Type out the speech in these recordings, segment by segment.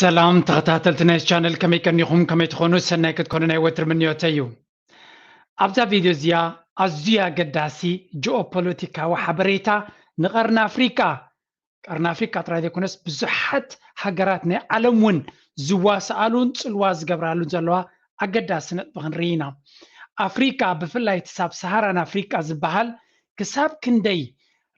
ሰላም ተኸታተልቲ ናይ ቻነል፣ ከመይ ቀኒኹም? ከመይ ትኾኑ? ሰናይ ክትኮኑ ናይ ወትሪ ምንዮተይ እዩ። ኣብዛ ቪድዮ እዚኣ ኣዝዩ ኣገዳሲ ጂኦፖለቲካዊ ሓበሬታ ንቀርኒ ኣፍሪቃ፣ ቀርኒ ኣፍሪቃ ጥራይ ዘይኮነስ ብዙሓት ሃገራት ናይ ዓለም እውን ዝዋስኣሉን ጽልዋ ዝገብራሉን ዘለዋ ኣገዳሲ ነጥቢ ክንርኢ ኢና። ኣፍሪቃ፣ ብፍላይ እቲ ሳብ ሰሃራን ኣፍሪቃ ዝበሃል፣ ክሳብ ክንደይ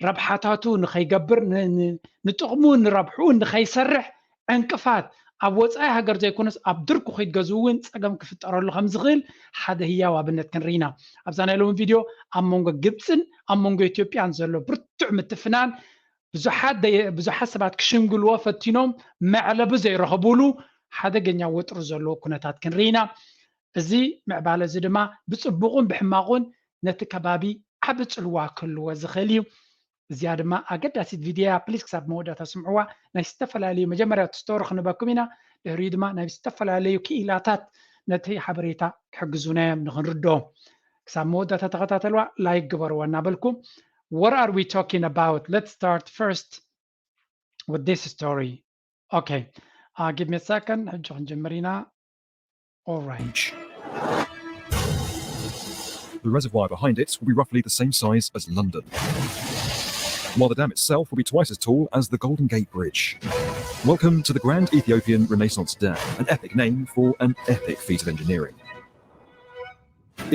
ረብሓታቱ ንኸይገብር፣ ን- ን- ንጥቕሙ ንረብሕኡ ንኸይሰርሕ ዕንቅፋት፣ ኣብ ወፃኢ ሃገር ዘይኮነስ ኣብ ድርኩኺት ገዝኡ እውን ፀገም ክፍጠረሉ ከም ዝኽእል ሓደ ህያው ኣብነት ክንርኢ ኢና። ኣብዛ ናይ ሎሚ ቪድዮ ኣብ መንጎ ግብፅን ኣብ መንጎ ኢትዮጵያን ዘሎ ብርቱዕ ምትፍናን፣ ብዙሓት ደየ- ብዙሓት ሰባት ክሽምግልዎ ፈቲኖም መዕለቢ ዘይረኸቡሉ ሓደገኛ ወጥሪ ዘለዎ ኩነታት ክንርኢ ኢና። እዚ ምዕባለ እዚ ድማ ብፅቡቕን ብሕማቑን ነቲ ከባቢ ዓቢ ጽልዋ ክህልዎ ዝኽእል እዩ። እዚኣ ድማ ኣገዳሲት ቪድዮ እያ። ፕሊስ ክሳብ መወዳእታ ስምዕዋ። ናይ ዝተፈላለዩ መጀመርያ እቲ ስቶሪ ክንበኩም ኢና። ድሕሪኡ ድማ ናይ ዝተፈላለዩ ክኢላታት ነቲ ሓበሬታ ክሕግዙና እዮም ንክንርድኦ። ክሳብ መወዳእታ ተኸታተልዋ፣ ላይክ ግበርዋ እናበልኩ፣ what are we talking about? Let's start first with this story. Okay, uh, give me a second. ሕጂ ክንጅምር ኢና። All right. The reservoir behind it will be roughly the same size as London, while the dam itself will be twice as tall as the Golden Gate Bridge. Welcome to the Grand Ethiopian Renaissance Dam, an epic name for an epic feat of engineering.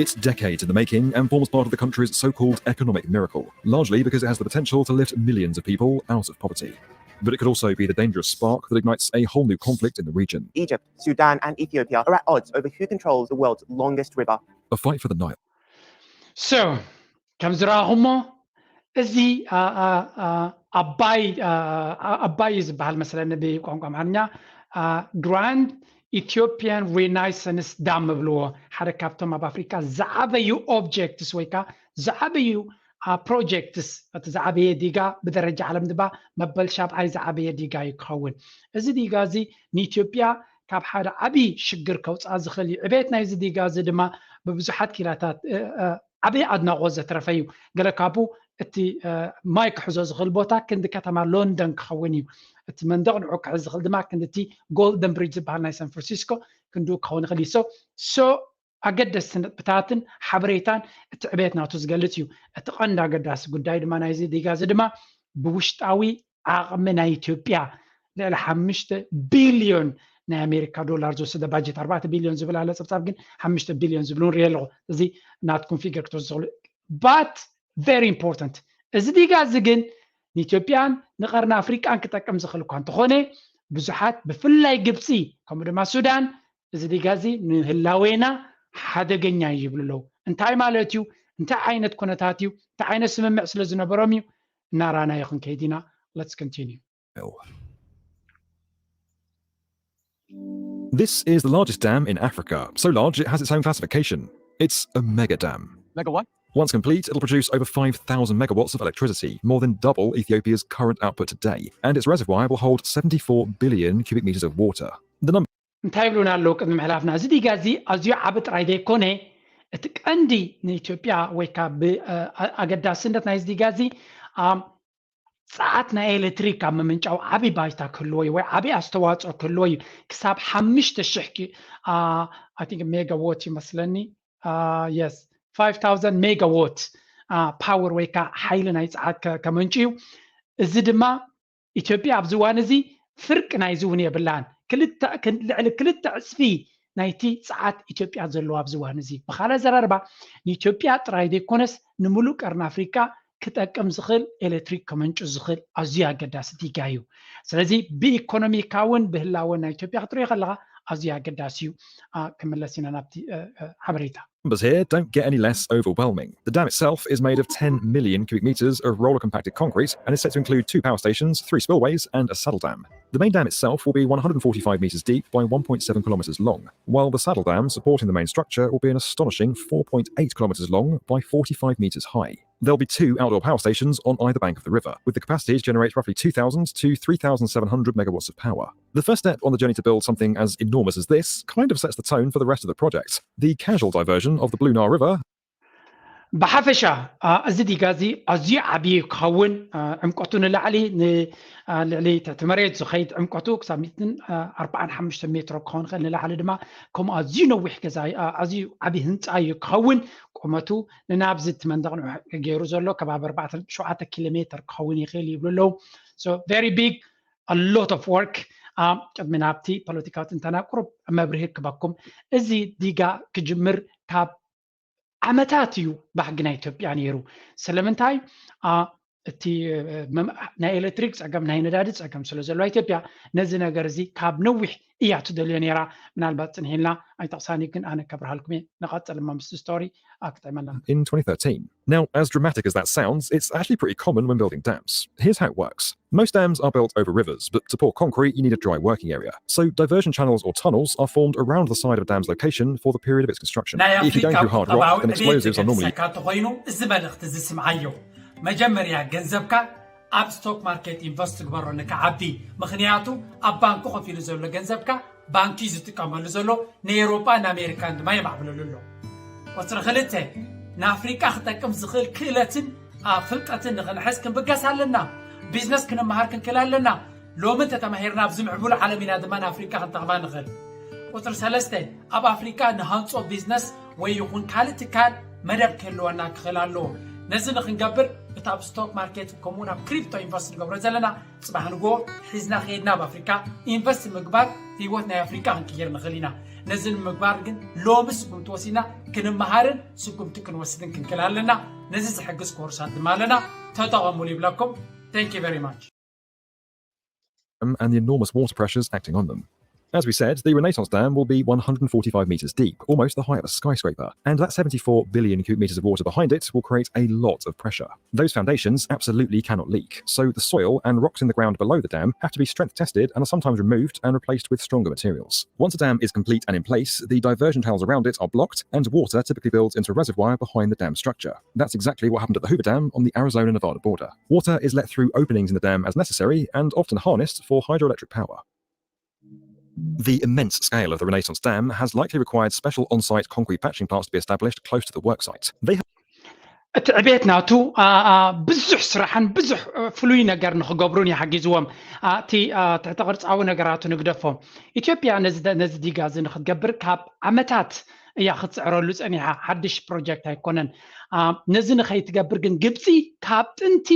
It's decades in the making and forms part of the country's so called economic miracle, largely because it has the potential to lift millions of people out of poverty. But it could also be the dangerous spark that ignites a whole new conflict in the region. Egypt, Sudan, and Ethiopia are at odds over who controls the world's longest river. A fight for the Nile. So ከም ዝረኣኹሞ፣ እዚ ኣባይ ኣባይ ዝበሃል መስለኒ ብቋንቋ ኣምሓርኛ፣ ግራንድ ኢትዮጵያን ሪናይሰንስ ዳም እብልዎ፣ ሓደ ካብቶም ኣብ ኣፍሪካ ዝዓበዩ ኦብጀክትስ ወይ ከዓ ዝዓበዩ ፕሮጀክትስ፣ እቲ ዝዓበየ ዲጋ ብደረጃ ዓለም ድማ መበል ሻብዓይ ዝዓበየ ዲጋ እዩ ክኸውን። እዚ ዲጋ እዚ ንኢትዮጵያ ካብ ሓደ ዓብዪ ሽግር ከውፅኣ ዝኽእል እዩ። ዕቤት ናይዚ ዲጋ እዚ ድማ ብብዙሓት ኪላታት ዓብዪ ኣድናቖት ዘትረፈ እዩ። ገለ ካብኡ እቲ ማይ ክሕዞ ዝኽእል ቦታ ክንዲ ከተማ ሎንደን ክኸውን እዩ። እቲ መንደቕ ንዑ ክሕዝ ዝኽእል ድማ ክንዲ እቲ ጎልደን ብሪጅ ዝበሃል ናይ ሳን ፍራንሲስኮ ክንድኡ ክኸውን ይኽእል እዩ። ሶ ኣገደስቲ ነጥብታትን ሓበሬታን እቲ ዕቤት ናቱ ዝገልፅ እዩ። እቲ ቀንዲ ኣገዳሲ ጉዳይ ድማ ናይዚ ዲጋ እዚ ድማ ብውሽጣዊ ዓቕሚ ናይ ኢትዮጵያ ልዕሊ ሓሙሽተ ቢልዮን ናይ ኣሜሪካ ዶላር ዝወሰደ ባጀት፣ ኣርባዕተ ቢልዮን ዝብል ኣሎ ፀብፃብ፣ ግን ሓሙሽተ ቢልዮን ዝብል እውን ሪኤ ኣለኹ። እዚ ናትኩም ፊገር ክትወስዱ ትኽእሉ። But very important፣ እዚ ዲጋ እዚ ግን ንኢትዮጵያን ንቀርኒ ኣፍሪቃን ክጠቅም ዝኽእል እኳ እንተኾነ፣ ብዙሓት ብፍላይ ግብፂ ከምኡ ድማ ሱዳን እዚ ዲጋ እዚ ንህላዌና ሓደገኛ እዩ ይብሉ ኣለዉ። እንታይ ማለት እዩ? እንታይ ዓይነት ኩነታት እዩ? እንታይ ዓይነት ስምምዕ ስለ ዝነበሮም እዩ? እናራናዮ ክንከይድ ኢና። Let's continue. This is the largest dam in Africa, so large it has its own classification. It's a mega dam. Mega what? Once complete, it'll produce over five thousand megawatts of electricity, more than double Ethiopia's current output today, and its reservoir will hold seventy-four billion cubic meters of water. The number እንታይ ይብሉና ኣለዉ ቅድሚ ምሕላፍና? እዚ ዲጋ እዚ ኣዝዩ ዓቢ ጥራይ ዘይኮነ፣ እቲ ቀንዲ ንኢትዮጵያ ወይ ከዓ ኣገዳስነት ናይ እዚ ዲጋ እዚ ፃዓት ናይ ኤሌክትሪክ ኣብ ምምንጫው ዓብዪ ባይታ ክህልዎ እዩ ወይ ዓብዪ ኣስተዋፅኦ ክህልዎ እዩ። ክሳብ ሓሙሽተ ሽሕ ሜጋዎት ይመስለኒ፣ የስ፣ ፋይቭ ታውዘንድ ሜጋዎት ፓወር ወይ ከዓ ሓይሊ ናይ ፃዓት ከመንጭ እዩ። እዚ ድማ ኢትዮጵያ ኣብዚ እዋን እዚ ፍርቂ ናይዚ እውን የብላን። ልዕሊ ክልተ ዕፅፊ ናይቲ ፃዓት ኢትዮጵያ ዘለዎ ኣብዚ እዋን እዚ። ብካልእ ኣዘራርባ ንኢትዮጵያ ጥራይ ዘይኮነስ ንምሉእ ቀርኒ ኣፍሪቃ ክጠቅም ዝኽእል ኤሌክትሪክ ከመንጩ ዝኽእል ኣዝዩ ኣገዳሲ ዲጋ እዩ። ስለዚ ብኢኮኖሚካ እውን ብህላወ ናይ ኢትዮጵያ ክትሪኦ ከለካ ኣዝዩ ኣገዳሲ እዩ። ክምለስ ኢና ናብቲ ሓበሬታ። Numbers here don't get any less overwhelming. The dam itself is made of ten million cubic meters of roller compacted concrete and is set to include two power stations, three spillways, and a saddle dam. The main dam itself will be one hundred forty-five meters deep by one point seven kilometers long, while the saddle dam supporting the main structure will be an astonishing four point eight kilometers long by forty-five meters high. There'll be two outdoor power stations on either bank of the river, with the capacity to generate roughly two thousand to three thousand seven hundred megawatts of power. The first step on the journey to build something as enormous as this kind of sets the tone for the rest of the project. The casual diversion of the Blue Nile River ብሓፈሻ እዚ ዲጋ እዚ ኣዝዩ ዓብዪ ክኸውን፣ ዕምቀቱ ንላዕሊ፣ ልዕሊ ትሕቲ መሬት ዝኸይድ ዕምቀቱ ክሳብ ሚእትን ኣርባዓን ሓሙሽተ ሜትሮ ክኸውን ይኽእል፣ ንላዕሊ ድማ ከምኡ ኣዝዩ ነዊሕ ገዛ፣ ኣዝዩ ዓብዪ ህንፃ እዩ ክኸውን። ቁመቱ ንናብዚ እቲ መንደቕ ንውሕ ገይሩ ዘሎ ከባቢ ኣርባዕተ ነጥቢ ሸውዓተ ኪሎ ሜትር ክኸውን ይኽእል ይብሉ ኣለዉ። So very big, a lot of work. ቅድሚ ናብቲ ፖለቲካዊ ትንተና ቁሩብ መብርሂ ክበኩም። እዚ ዲጋ ክጅምር ካብ ዓመታት እዩ ባህጊ ናይ ኢትዮጵያ ነይሩ። ስለምንታይ? እቲ ናይ ኤሌክትሪክ ፀገም፣ ናይ ነዳዲ ፀገም ስለ ዘለዋ ኢትዮጵያ ነዚ ነገር እዚ ካብ ነዊሕ እያ ትደልዮ ነይራ። ምናልባት ፅንሒልና ኣይጠቕሳኒ፣ ግን ኣነ ከብርሃልኩም እየ። ንቐፅል እሞ ምስቲ ስቶሪ ኣክጠመና። In twenty thirteen. Now, as dramatic as that sounds, it's actually pretty common when building dams. Here's how it works. Most dams are built over rivers, but to pour concrete, you need a dry working area. So diversion channels or tunnels are formed around the side of a dam's location for the period of its construction. If you go through hard rock, then explosives are normally ተኮይኑ እዚ መልእኽቲ እዚ ስምዓዮ። መጀመርያ ገንዘብካ ኣብ ስቶክ ማርኬት ኢንቨስት ግበሮ ንክዓቢ። ምኽንያቱ ኣብ ባንኩ ኮፍ ኢሉ ዘሎ ገንዘብካ ባንኪ ዝጥቀመሉ ዘሎ ንኤሮጳ ንኣሜሪካን ድማ የማዕብለሉ ኣሎ። ቁፅሪ ክልተ፣ ንኣፍሪቃ ክጠቅም ዝኽእል ክእለትን ፍልጠትን ንኽንሕዝ ክንብገስ ኣለና። ቢዝነስ ክንመሃር ክንክእል ኣለና። ሎሚ እንተተማሂርና ኣብዚ ምዕቡል ዓለም ኢና ድማ ንኣፍሪቃ ክንጠቕማ ንኽእል። ቁፅሪ ሰለስተ፣ ኣብ ኣፍሪቃ ንሃንፆ ቢዝነስ ወይ ይኹን ካልእ ትካል መደብ ክህልወና ክኽእል ኣለዎ። ነዚ ንክንገብር እቲ ኣብ ስቶክ ማርኬት ከምኡውን ኣብ ክሪፕቶ ኢንቨስት ንገብሮ ዘለና ፅባሕ ንጎ ሒዝና ከይድና ኣብ ኣፍሪካ ኢንቨስት ምግባር ህይወት ናይ ኣፍሪካ ክንቅይር ንኽእል ኢና። ነዚ ንምግባር ግን ሎሚ ስጉምቲ ወሲድና ክንመሃርን ስጉምቲ ክንወስድን ክንክእል ኣለና። ነዚ ዝሕግዝ ኮርሳት ድማ ኣለና፣ ተጠቐሙሉ ይብለኩም። Thank you very much. And the enormous water pressures acting on them. As we said, the Renaissance Dam will be one hundred forty-five metres deep, almost the height of a skyscraper. And that seventy-four billion cubic metres of water behind it will create a lot of pressure. Those foundations absolutely cannot leak, so the soil and rocks in the ground below the dam have to be strength tested and are sometimes removed and replaced with stronger materials. Once a dam is complete and in place, the diversion channels around it are blocked and water typically builds into a reservoir behind the dam structure. That's exactly what happened at the Hoover Dam on the Arizona-Nevada border. Water is let through openings in the dam as necessary and often harnessed for hydroelectric power. The immense scale of the Renaissance Dam has likely required special on-site concrete patching plants to be established close to the worksite. They have እቲ ዕቤት ናቱ ብዙሕ ስራሕን ብዙሕ ፍሉይ ነገር ንክገብሩን ይሓጊዝዎም። እቲ ትሕተ ቅርፃዊ ነገራቱ ንግደፎም። ኢትዮጵያ ነዚ ዲጋ እዚ ንክትገብር ካብ ዓመታት እያ ክትፅዕረሉ ፀኒሓ። ሓድሽ ፕሮጀክት ኣይኮነን። ነዚ ንከይትገብር ግን ግብፂ ካብ ጥንቲ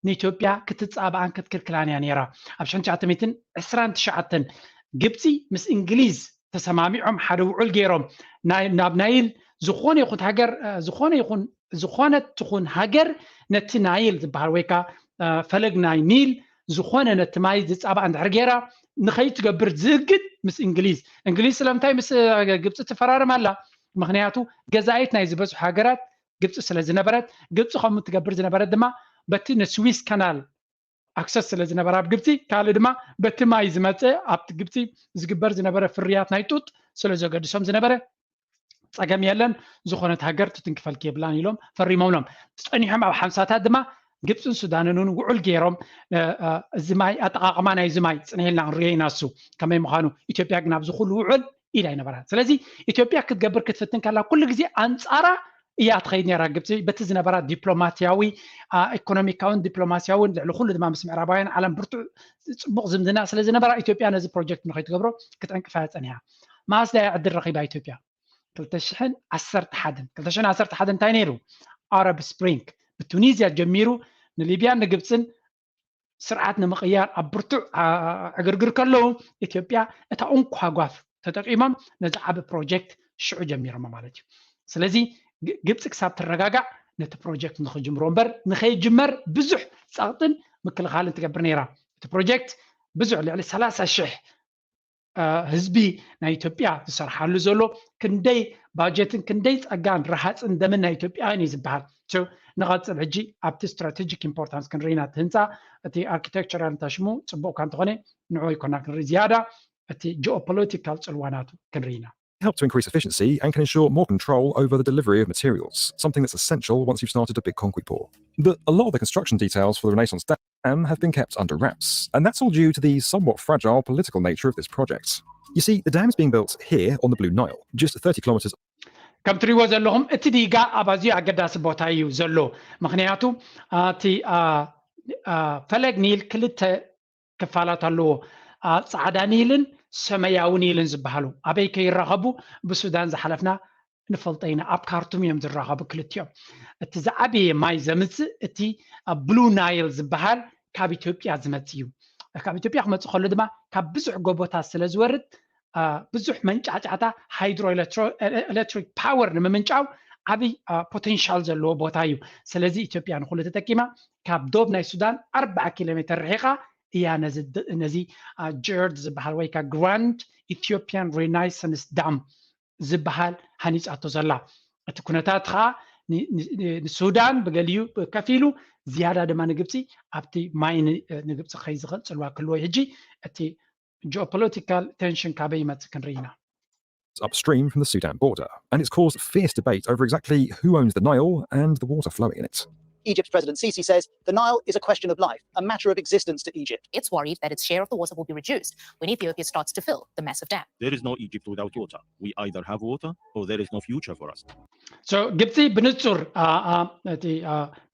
ንኢትዮጵያ ክትፃባኣን ክትክልክላን እያ ነይራ። ኣብ ሽሕን ትሽዓተ ሚእትን ዕስራን ትሽዓተን ግብፂ ምስ እንግሊዝ ተሰማሚዖም ሓደ ውዑል ገይሮም ናብ ናይል ዝኾነ ይኹን ሃገር ዝኾነ ይኹን ዝኾነት ትኹን ሃገር ነቲ ናይል ዝበሃል ወይ ከዓ ፈለግ ናይ ኒል ዝኾነ ነቲ ማይ ዝፃባእ እንድሕር ገይራ ንኸይትገብር ዝእግድ ምስ እንግሊዝ። እንግሊዝ ስለምንታይ ምስ ግብፂ ትፈራረም ኣላ? ምክንያቱ ገዛኢት ናይ ዝበዝሑ ሃገራት ግብፂ ስለ ዝነበረት፣ ግብፂ ከምኡ ትገብር ዝነበረት ድማ በቲ ንስዊስ ካናል ኣክሰስ ስለ ዝነበረ ኣብ ግብፂ፣ ካልእ ድማ በቲ ማይ ዝመፀ ኣብቲ ግብፂ ዝግበር ዝነበረ ፍርያት ናይ ጡጥ ስለ ዘገድሶም ዝነበረ ፀገም የለን፣ ዝኾነት ሃገር ትትንክፈልኪ የብላን ኢሎም ፈሪሞምሎም። ፀኒሖም ኣብ ሓምሳታት ድማ ግብፅን ሱዳንን እውን ውዑል ገይሮም እዚ ማይ ኣጠቃቅማ ናይዚ ማይ ፅንሕ ኢልና ክንሪኦ ኢና እሱ ከመይ ምዃኑ። ኢትዮጵያ ግን ኣብዚ ኩሉ ውዑል ኢድ ኣይነበራን። ስለዚ ኢትዮጵያ ክትገብር ክትፍትን ከላ ኩሉ ግዜ ኣንፃራ እያ ትኸይድ ነራ ግብፂ በቲ ዝነበራ ዲፕሎማሲያዊ ኢኮኖሚካውን ዲፕሎማሲያውን ልዕሊ ኩሉ ድማ ምስ ምዕራባውያን ዓለም ብርቱዕ ፅቡቅ ዝምድና ስለ ዝነበራ ኢትዮጵያ ነዚ ፕሮጀክት ንኸይትገብሮ ክትዕንቅፋ እያ ፀኒሓ። መዓስ ዳያ ዕድል ረኺባ ኢትዮጵያ? ክልተ ሽሕን ዓሰርተ ሓደን ክልተ ሽሕን ዓሰርተ ሓደን እንታይ ነይሩ? ኣረብ ስፕሪንግ ብቱኒዝያ ጀሚሩ ንሊብያን ንግብፅን ስርዓት ንምቕያር ኣብ ብርቱዕ ዕግርግር ከለዉ ኢትዮጵያ እታ እንኳ ጓፍ ተጠቂሞም ነዚ ዓቢ ፕሮጀክት ሽዑ ጀሚሮሞ ማለት እዩ። ስለዚ ግብፂ ክሳብ ትረጋጋዕ ነቲ ፕሮጀክት ንክጅምሮ እምበር ንከይጅመር ብዙሕ ፀቕጥን ምክልኻልን ትገብር ነይራ። እቲ ፕሮጀክት ብዙሕ ልዕሊ ሰላሳ ሽሕ ህዝቢ ናይ ኢትዮጵያ ዝሰርሓሉ ዘሎ ክንደይ ባጀትን ክንደይ ፀጋን ረሃፅን ደምን ናይ ኢትዮጵያውያን እዩ ዝበሃል። ንቐፅል ሕጂ ኣብቲ ስትራቴጂክ ኢምፖርታንስ ክንርኢ ኢና። እቲ ህንፃ እቲ ኣርኪቴክቸራል እንታ ሽሙ ፅቡቅ እኳ እንተኾነ ንዑ ኣይኮና ክንርኢ ዝያዳ እቲ ጂኦፖለቲካል ፅልዋ ናቱ ክንርኢ ኢና። Help to increase efficiency and can ensure more control over the delivery of materials, something that's essential once you've started a big concrete pour. But a lot of the construction details for the Renaissance Dam have been kept under wraps, and that's all due to the somewhat fragile political nature of this project. You see, the dam is being built here on the Blue Nile, just thirty kilometres ከም ትሪእዎ ዘለኹም እቲ ዲጋ ኣብ ኣዝዩ ኣገዳሲ ቦታ እዩ ዘሎ። ምክንያቱ እቲ ፈለግ ኒል ክልተ ክፋላት ኣለዎ። ፃዕዳ ኒልን ሰማያዊ ኒልን ዝበሃሉ ኣበይ ከይራኸቡ ብሱዳን ዝሓለፍና ንፈልጦ ኢና። ኣብ ካርቱም እዮም ዝራኸቡ ክልቲኦም። እቲ ዝዓበየ ማይ ዘምፅእ እቲ ብሉ ናይል ዝበሃል ካብ ኢትዮጵያ ዝመፅእ እዩ። ካብ ኢትዮጵያ ክመፅእ ከሎ ድማ ካብ ብዙሕ ጎቦታት ስለ ዝወርድ ብዙሕ መንጫዕጫዕታ ሃይድሮ ኤሌክትሪክ ፓወር ንምምንጫው ዓብይ ፖቴንሻል ዘለዎ ቦታ እዩ። ስለዚ ኢትዮጵያ ንኩሉ ተጠቂማ ካብ ዶብ ናይ ሱዳን ኣርባዓ ኪሎ ሜትር ርሒቓ እያ ነዚ ጀርድ ዝበሃል ወይ ከዓ ግራንድ ኢትዮጵያን ሪናይሰንስ ዳም ዝበሃል ሃኒፃቶ ዘላ። እቲ ኩነታት ከዓ ንሱዳን ብገሊኡ ከፊሉ ዝያዳ ድማ ንግብፂ ኣብቲ ማይ ንግብፂ ከይዝኽእል ፅልዋ ክህልዎ ሕጂ እቲ ጂኦፖለቲካል ቴንሽን ካበይ ይመፅእ ክንርኢ ኢና። Upstream from the Sudan border, and it's caused fierce debate over exactly who owns the Nile and the water flowing in it. Egypt's President Sisi says the Nile is a question of life, a matter of existence to Egypt. It's worried that its share of the water will be reduced when Ethiopia starts to fill the massive dam. There is no Egypt without water. We either have water or there is no future for us. So ግብፂ ብንፁር እቲ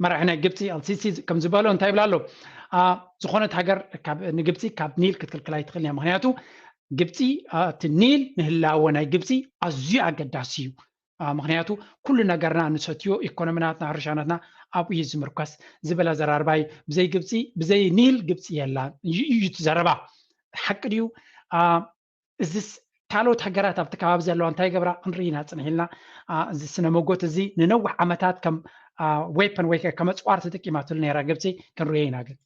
መራሒ ናይ ግብፂ ኣልሲሲ ከም ዝበሎ እንታይ ይብላ ኣሎ? ዝኾነት ሃገር ንግብፂ ካብ ኒል ክትክልክል ኣይትኽእል እያ። ምክንያቱ ግብፂ እቲ ኒል ንህላወ ናይ ግብፂ ኣዝዩ ኣገዳሲ እዩ። ምክንያቱ ኩሉ ነገርና ንሰትዮ፣ ኢኮኖሚናትና፣ ሕርሻናትና ኣብኡ እዩ ዝምርከስ ዝበለ ኣዘራርባ እዩ። ብዘይ ግብፂ ብዘይ ኒል ግብፂ የላን እዩ እቲ ዘረባ። ሓቂ ድዩ? እዚስ ካልኦት ሃገራት ኣብቲ ከባቢ ዘለዋ እንታይ ገብራ ክንርኢ ኢና ፅንሕ ኢልና። እዚ ስነ መጎት እዚ ንነዊሕ ዓመታት ከም ዌፐን ወይ ከ- ከም ኣፅዋር ተጠቂማትሉ ነይራ ግብፂ ክንርእዮ ኢና ግን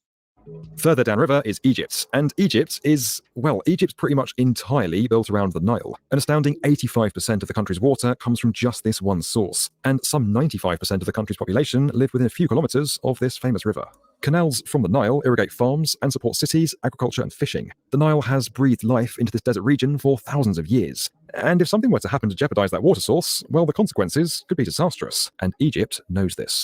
Further downriver is Egypt, and Egypt is, well, Egypt's pretty much entirely built around the Nile. An astounding eighty-five percent of the country's water comes from just this one source, and some ninety-five percent of the country's population live within a few kilometres of this famous river. Canals from the Nile irrigate farms and support cities, agriculture, and fishing. The Nile has breathed life into this desert region for thousands of years. And if something were to happen to jeopardize that water source, well, the consequences could be disastrous, and Egypt knows this.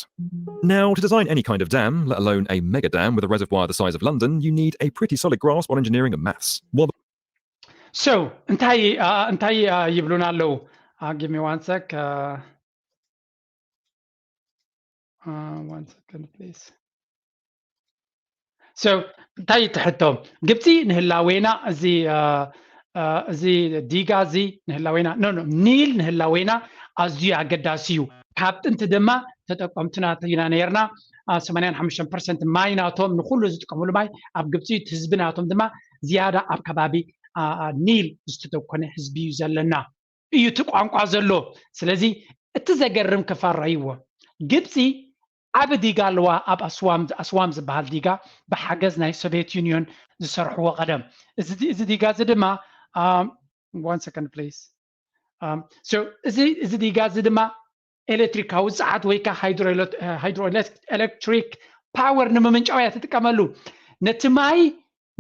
Now, to design any kind of dam, let alone a mega dam with a reservoir the size of London, you need a pretty solid grasp on engineering and maths. While So እንታይ እንታይ ይብሉና ኣለዉ? Give me one sec. One second, please. So እንታይ ትሕቶ? ግብፂ ንህላዌና እዚ እዚ ዲጋ እዚ ንህላዌና ኖ ኖ ኒል ንህላዌና ኣዝዩ ኣገዳሲ እዩ። ካብ ጥንቲ ድማ ተጠቀምቲ ናቱ ኢና ነርና። ሰማንያን ሓሙሽተን ፐርሰንት ማይ ናቶም ንኩሉ ዝጥቀምሉ ማይ ኣብ ግብፂ እዩ። ህዝቢ ናቶም ድማ ዝያዳ ኣብ ከባቢ ኒል ዝተተኮነ ህዝቢ እዩ ዘለና እዩ እቲ ቋንቋ ዘሎ። ስለዚ እቲ ዘገርም ክፋል ረእይዎ። ግብፂ ዓቢ ዲጋ ኣለዋ ኣብ ኣስዋም ኣስዋም ዝበሃል ዲጋ ብሓገዝ ናይ ሶቪየት ዩኒዮን ዝሰርሕዎ ቀደም። እዚ ዲጋ እዚ ድማ one second please. እዚ ዲጋ እዚ ድማ ኤሌክትሪካዊ ጸዓት ወይ ከዓ ሃይድሮ ኤሌክትሪክ ፓወር ንምምንጫው እያ ትጥቀመሉ። ነቲ ማይ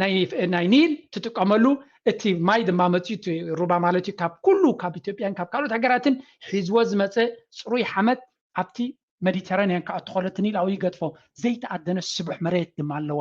ናይ ኒል ትጥቀመሉ። እቲ ማይ ድማ መፅዩ እቲ ሩባ ማለት እዩ ካብ ኩሉ ካብ ኢትዮጵያን ካብ ካልኦት ሃገራትን ሒዝዎ ዝመፀ ፅሩይ ሓመድ ኣብቲ ሜዲተራንያን ክኣቱ ከሎ እቲ ኒል ኣብኡ ይገድፎ። ዘይተኣደነ ስቡሕ መሬት ድማ ኣለዋ።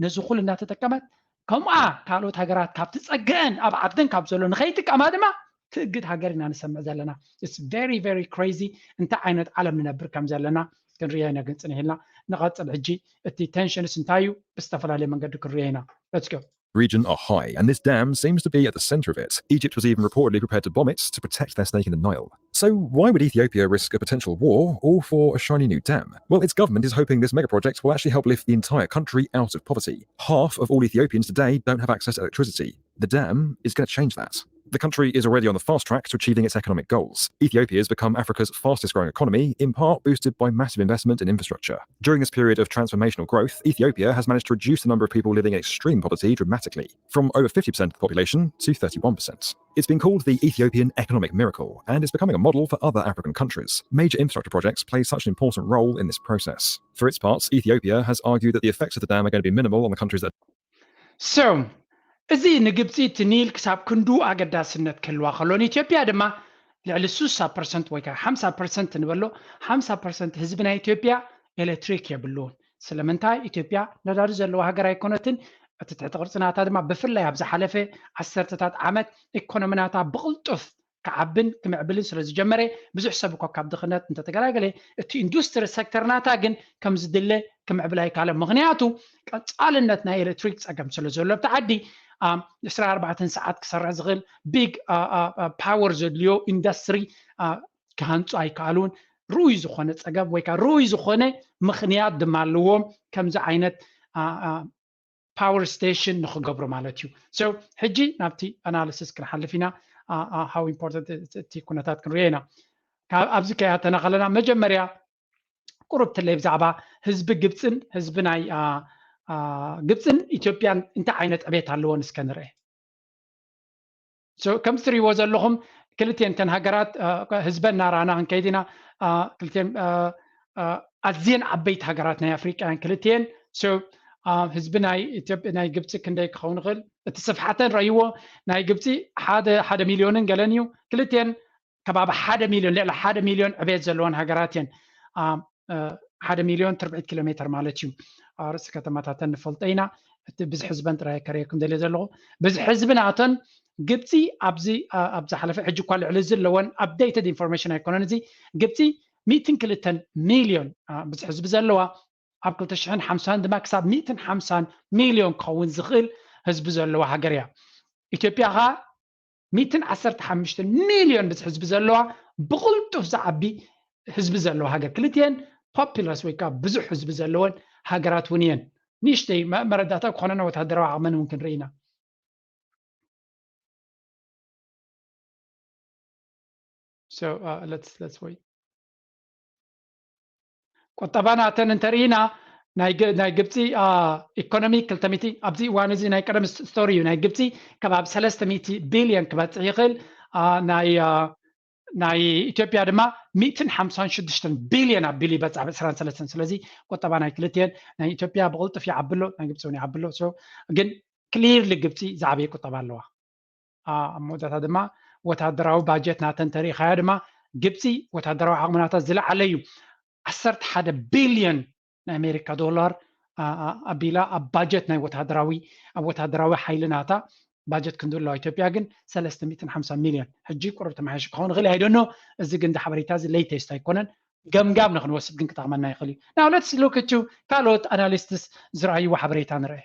ነዚ ኩሉ እናተጠቀመት ከምኣ ካልኦት ሃገራት ካብ ትፀግአን ኣብ ዓደን ካብ ዘሎ ንኸይጥቀማ ድማ ትእግድ ሃገር ኢና ንሰምዕ ዘለና። It's very very crazy እንታይ ዓይነት ዓለም ንነብር ከም ዘለና ክንሪኦ ኢና ግን ፅንሕ ኢልና ንቐፅል። ሕጂ እቲ ቴንሽንስ እንታይ እዩ ብዝተፈላለየ መንገዲ ክንሪኦ ኢና። Let's go. region are high, and this dam seems to be at the centre of it. Egypt was even reportedly prepared to bomb it to protect their stake in the Nile. So, why would Ethiopia risk a potential war all for a shiny new dam? Well, its government is hoping this megaproject will actually help lift the entire country out of poverty. Half of all Ethiopians today don't have access to electricity. The dam is going to change that. The country is already on the fast track to achieving its economic goals. Ethiopia has become Africa's fastest growing economy, in part boosted by massive investment in infrastructure. During this period of transformational growth, Ethiopia has managed to reduce the number of people living in extreme poverty dramatically, from over fifty percent of the population to thirty-one percent. It's been called the Ethiopian economic miracle, and it's becoming a model for other African countries. Major infrastructure projects play such an important role in this process. For its part, Ethiopia has argued that the effects of the dam are going to be minimal on the countries that So እዚ ንግብፂ እቲ ኒል ክሳብ ክንዱ ኣገዳስነት ክህልዋ ከሎ ንኢትዮጵያ ድማ ልዕሊ ስሳ ፐርሰንት ወይ ከዓ ሓምሳ ፐርሰንት ንበሎ ሓምሳ ፐርሰንት ህዝቢ ናይ ኢትዮጵያ ኤሌክትሪክ የብልዎን። ስለምንታይ? ኢትዮጵያ ነዳዲ ዘለዋ ሃገር ኣይኮነትን። እቲ ትሕቲ ቅርፂ ናታ ድማ ብፍላይ ኣብ ዝሓለፈ ዓሰርተታት ዓመት ኢኮኖሚ ናታ ብቕልጡፍ ክዓብን ክምዕብልን ስለ ዝጀመረ ብዙሕ ሰብ እኳ ካብ ድኽነት እንተተገላገለ እቲ ኢንዱስትሪ ሴክተር ናታ ግን ከም ዝድለ ክምዕብል ኣይካለን። ምኽንያቱ ቀፃልነት ናይ ኤሌክትሪክ ፀገም ስለ ዘሎ ኣብቲ ዓዲ 24 ሰዓት ክሰርሕ ዝኽእል ቢግ ፓወር ዘድልዮ ኢንዱስትሪ ክሃንፁ ኣይከኣሉን። ርኡይ ዝኾነ ፀገም ወይ ከዓ ርኡይ ዝኾነ ምኽንያት ድማ ኣለዎም ከምዚ ዓይነት ፓወር ስቴሽን ንክገብሩ ማለት እዩ። ሕጂ ናብቲ ኣናሊሲስ ክንሓልፍ ኢና። ሃው ኢምፖርታንት እቲ ኩነታት ክንሪኦ ኢና። ኣብዚ ከያተና ከለና መጀመርያ ቁሩብ ትለይ ብዛዕባ ህዝቢ ግብፅን ህዝቢ ናይ ግብፅን ኢትዮጵያን እንታይ ዓይነት ዕቤት ኣለዎን እስከ ንርአ። ከም ትሪእዎ ዘለኹም ክልቴን ተን ሃገራት ህዝበን እናረኣና ክንከይድ ኢና። ክልቴን ኣዝየን ዓበይቲ ሃገራት ናይ ኣፍሪቃ እየን ክልቴን። ህዝቢ ናይ ግብፂ ክንደይ ክኸውን ይኽእል? እቲ ስፍሓተን ረእይዎ። ናይ ግብፂ ሓደ ሚሊዮንን ገለን እዩ። ክልቴን ከባቢ ሓደ ሚሊዮን ልዕሊ ሓደ ሚሊዮን ዕቤት ዘለወን ሃገራት እየን። ሓደ ሚሊዮን ትርብዒት ኪሎ ሜትር ማለት እዩ። ርእሲ ከተማታተን ንፈልጦ ኢና። እቲ ብዝሒ ህዝበን ጥራይ ከርእየኩም ደልየ ዘለኹ። ብዝሒ ህዝቢ ናተን ግብፂ ኣብዚ ኣብ ዝሓለፈ ሕጂ እኳ ልዕሊ እዚ ኣለወን ኣፕደይትድ ኢንፎርሜሽን ኣይኮነን እዚ። ግብፂ ሚእትን ክልተን ሚሊዮን ብዝሒ ህዝቢ ዘለዋ ኣብ ክልተ ሽሕን ሓምሳን ድማ ክሳብ ሚእትን ሓምሳን ሚሊዮን ክኸውን ዝኽእል ህዝቢ ዘለዋ ሃገር እያ። ኢትዮጵያ ኸዓ ሚእትን ዓሰርተ ሓሙሽተን ሚሊዮን ብዝሒ ህዝቢ ዘለዋ ብቕልጡፍ ዝዓቢ ህዝቢ ዘለዋ ሃገር ክልቲኤን ፖፕለስ ወይ ከዓ ብዙሕ ህዝቢ ዘለወን ሃገራት እውን እየን። ንእሽተይ መረዳእታ ክኾነና ወታደራዊ ዓቕመን እውን ክንርኢ ኢና። So uh, let's let's wait. ቁጠባ ናተን እንተርኢና ናይ ግብፂ ኢኮኖሚ ክልተ ሚእቲ ኣብዚ እዋን እዚ ናይ ቀደም ስቶሪ እዩ። ናይ ግብፂ ከባቢ ሰለስተ ሚእቲ ቢልዮን ክበፅሕ ይኽእል። ናይ ኢትዮጵያ ድማ ሚእትን ሓምሳን ሽዱሽተን ቢልዮን ኣቢሉ ይበፅሕ ኣብ ዕስራን ሰለስተን። ስለዚ ቁጠባ ናይ ክልቲኤን ናይ ኢትዮጵያ ብቕልጡፍ ይዓብሎ ናይ ግብፂ እውን ይዓብሎ። ግን ክሊርሊ ግብፂ ዝዓበየ ቁጠባ ኣለዋ። ኣብ መወዳእታ ድማ ወታደራዊ ባጀት ናተን ተሪኢኻዮ ድማ ግብፂ ወታደራዊ ዓቕሚ ናታ ዝለዓለ እዩ። ዓሰርተ ሓደ ቢልዮን ናይ ኣሜሪካ ዶላር ኣቢላ ኣብ ባጀት ናይ ወታደራዊ ኣብ ወታደራዊ ሓይሊ ናታ ባጀት ክንዲ ኣለዋ። ኢትዮጵያ ግን ሰለስተ ሚእትን ሓምሳ ሚልዮን ሕጂ ቁሩብ ተማሓይሹ ክኸውን ይኽእል ኣይደኖ። እዚ ግን ሓበሬታ እዚ ሌተስት ኣይኮነን። ገምጋም ንክንወስድ ግን ክጠቕመና ይኽእል እዩ። Now let's look at ካልኦት ኣናሊስትስ ዝረኣይዎ ሓበሬታ ንርአ።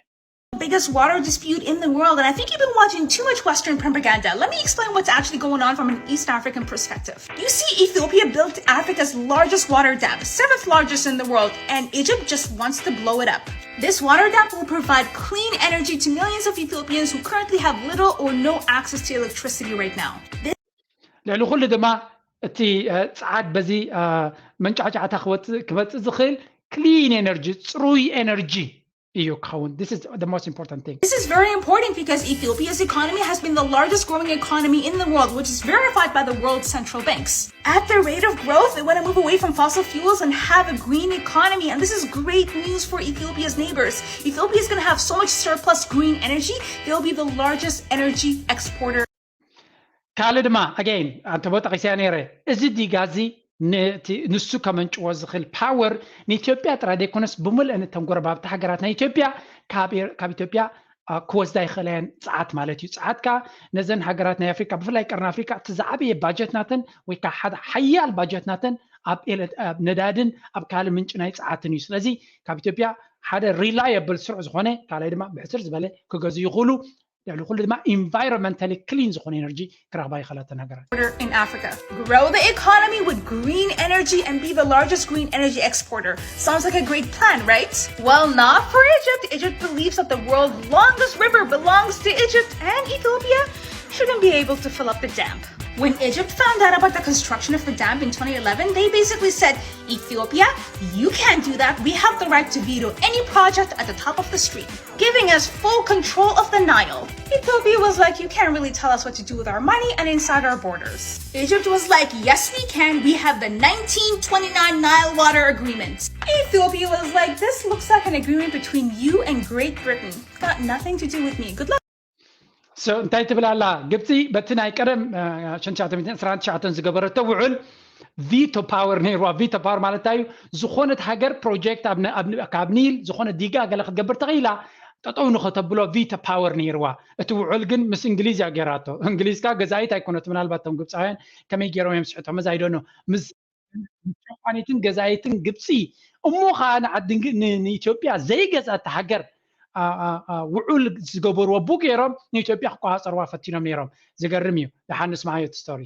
Biggest water dispute in the world, and I think you've been watching too much Western propaganda. Let me explain what's actually going on from an East African perspective. You see, Ethiopia built Africa's largest water dam, seventh largest in the world, and Egypt just wants to blow it up. This water dam will provide clean energy to millions of Ethiopians who currently have little or no access to electricity right now. ልዕሊ ኩሉ ድማ እቲ ፃዓት በዚ መንጫዕጫዕታ ክመፅእ ዝኽእል ክሊን ኤነርጂ፣ ፅሩይ ኤነርጂ እዩ ክኸውን። This is the most important thing. This is very important because Ethiopia's economy has been the largest growing economy in the world, which is verified by the world's central banks. At the rate of growth, they want to move away from fossil fuels and have a green economy. And this is great news for Ethiopia's neighbors. Ethiopia is going to have so much surplus green energy, they'll be the largest energy exporter. ካልእ ድማ ኣገይን ኣንተቦ ጠቂሰያ ነይረ። እዚ ዲጋ እዚ ንሱ ከመንጭዎ ዝኽእል ፓወር ንኢትዮጵያ ጥራይ ዘይኮነስ ብምልአን እተን ጎረባብቲ ሃገራት ናይ ኢትዮጵያ ካብ ኢትዮጵያ ክወስዳ ይኽእላ እየን። ፀዓት ማለት እዩ። ፀዓት ከዓ ነዘን ሃገራት ናይ ኣፍሪካ ብፍላይ ቀርኒ ኣፍሪካ እቲ ዝዓበየ ባጀት ናተን ወይ ከዓ ሓደ ሓያል ባጀት ናተን ኣብ ነዳድን ኣብ ካልእ ምንጪ ናይ ፀዓትን እዩ። ስለዚ ካብ ኢትዮጵያ ሓደ ሪላየብል ስሩዕ ዝኾነ ካልኣይ ድማ ብሕስር ዝበለ ክገዝኡ ይኽእሉ። ልዕሊ ኩሉ ድማ ኢንቫይሮንመንታሊ ክሊን ዝኾነ ኤነርጂ ክረኽባ ይኽእላ እተን ሃገራት። In Africa. Grow the economy with green energy and be the largest green energy exporter. Sounds like a great plan, right? Well, not for Egypt. Egypt believes that the world's longest river belongs to Egypt, and Ethiopia shouldn't be able to fill up the dam. When Egypt found out about the construction of the dam in twenty eleven, they basically said, Ethiopia, you can't do that. We have the right to veto any project at the top of the street, giving us full control of the Nile. Ethiopia was like, you can't really tell us what to do with our money and inside our borders. Egypt was like, yes, we can. We have the nineteen twenty-nine Nile Water Agreement. Ethiopia was like, this looks like an agreement between you and Great Britain. Got nothing to do with me. Good luck. So እንታይ ትብል ኣላ ግብፂ? በቲ ናይ ቀደም ሽንሻተ ሚእትን ዕስራን ትሽዓተን ዝገበረቶ ውዕል ቪቶ ፓወር ነይርዋ። ቪቶ ፓወር ማለት እንታይ እዩ? ዝኾነት ሃገር ፕሮጀክት ካብ ኒል ዝኾነ ዲጋ ገለ ክትገብር ተኽኢላ ጠጠው ንኸተብሎ ቪቶ ፓወር ነይርዋ። እቲ ውዕል ግን ምስ እንግሊዝ እያ ገይራቶ። እንግሊዝ ከኣ ገዛኢት ኣይኮነት። ምናልባት እቶም ግብፃውያን ከመይ ገይሮም እዮም ስሕቶም፣ እዚ ኣይደኖ። ምስ ጨቋኒትን ገዛኢትን ግብፂ እሞ ከዓ ንዓዲ እንግ- ን- ንኢትዮጵያ ዘይገዛእቲ ሃገር ውዑል ዝገበርዎ ቡ ገይሮም ንኢትዮጵያ ክቆፃፀርዋ ፈቲኖም ነይሮም። ዝገርም እዩ። ደሓን ንስማዓዮ እቲ ስቶሪ።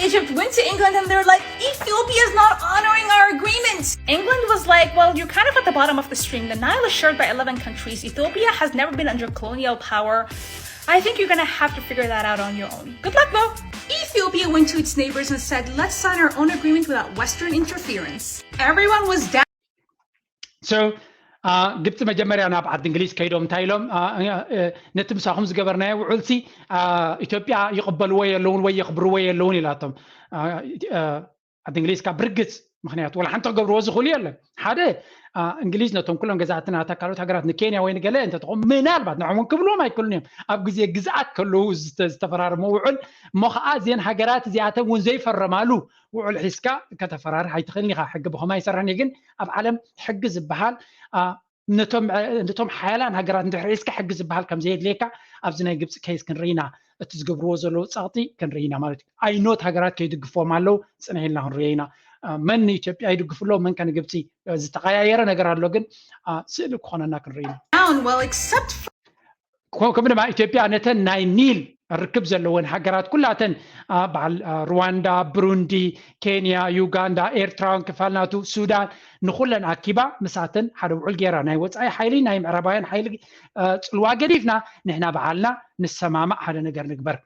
Egypt went to England and they're like, Ethiopia is not honoring our agreement. England was like, well, you're kind of at the bottom of the stream. The Nile is shared by eleven countries. Ethiopia has never been under colonial power. I think you're gonna have to figure that out on your own. Good luck, though. Ethiopia went to its neighbors and said, let's sign our own agreement without Western interference. Everyone was down. So ግብፂ መጀመርያ ናብ ዓዲ እንግሊዝ ከይዶም እንታይ ኢሎም? ነቲ ምሳኹም ዝገበርናዮ ውዕልሲ ኢትዮጵያ ይቕበልዎ የለውን ወይ የኽብርዎ የለውን ኢላቶም። ዓዲ እንግሊዝ ካብ ብርግፅ ምክንያቱ ወላ ሓንቲ ክገብርዎ ዝኽእሉ የለን። ሓደ እንግሊዝ ነቶም ኩሎም ገዛእቲ ናታ ካልኦት ሃገራት ንኬንያ ወይ ንገለ እንተትኾን ምናልባት ንዕውን ክብልዎም ኣይክእሉን እዮም። ኣብ ግዜ ግዝኣት ከለዉ ዝተፈራረሞ ውዕል እሞ ከዓ እዚን ሃገራት እዚኣተን እውን ዘይፈረማሉ ውዕል ሒዝካ ከተፈራርሕ ኣይትኽእልን ኢኻ። ሕጊ ብኸማ ይሰርሕን እዩ። ግን ኣብ ዓለም ሕጊ ዝበሃል ነቶም ሓያላን ሃገራት እንድሕር ሒዝካ ሕጊ ዝበሃል ከም ዘየድልየካ ኣብዚ ናይ ግብፂ ኬስ ክንርኢ ኢና። እቲ ዝገብርዎ ዘለዉ ፀቕጢ ክንርኢ ኢና ማለት እዩ። ኣይኖት ሃገራት ከይድግፍዎም ኣለዉ። ፅንሕ ኢልና ክንሪኦ ኢና። መን ንኢትዮጵያ ይድግፍ ኣሎ፣ መን ከ ንግብፂ? ዝተቀያየረ ነገር ኣሎ፣ ግን ስእሊ ክኾነና ክንርኢ ኢና። Down, well, except for ከምኡ ድማ ኢትዮጵያ ነተን ናይ ኒል ርክብ ዘለወን ሃገራት ኩላተን በዓል ሩዋንዳ፣ ብሩንዲ፣ ኬንያ፣ ዩጋንዳ፣ ኤርትራውን ክፋል ናቱ፣ ሱዳን፣ ንኩለን ኣኪባ ምሳተን ሓደ ውዕል ገይራ። ናይ ወፃኢ ሓይሊ ናይ ምዕራባውያን ሓይሊ ፅልዋ ገዲፍና ንሕና በዓልና ንሰማማዕ ሓደ ነገር ንግበር።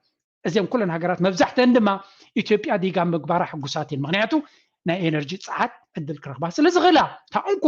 እዚም ኩለን ሃገራት መብዛሕተን ድማ ኢትዮጵያ ዲጋ ምግባራ ሕጉሳት እየን። ምክንያቱ ናይ ኤነርጂ ፀዓት ዕድል ክረኽባ ስለ ዝኽእላ። እታ እንኮ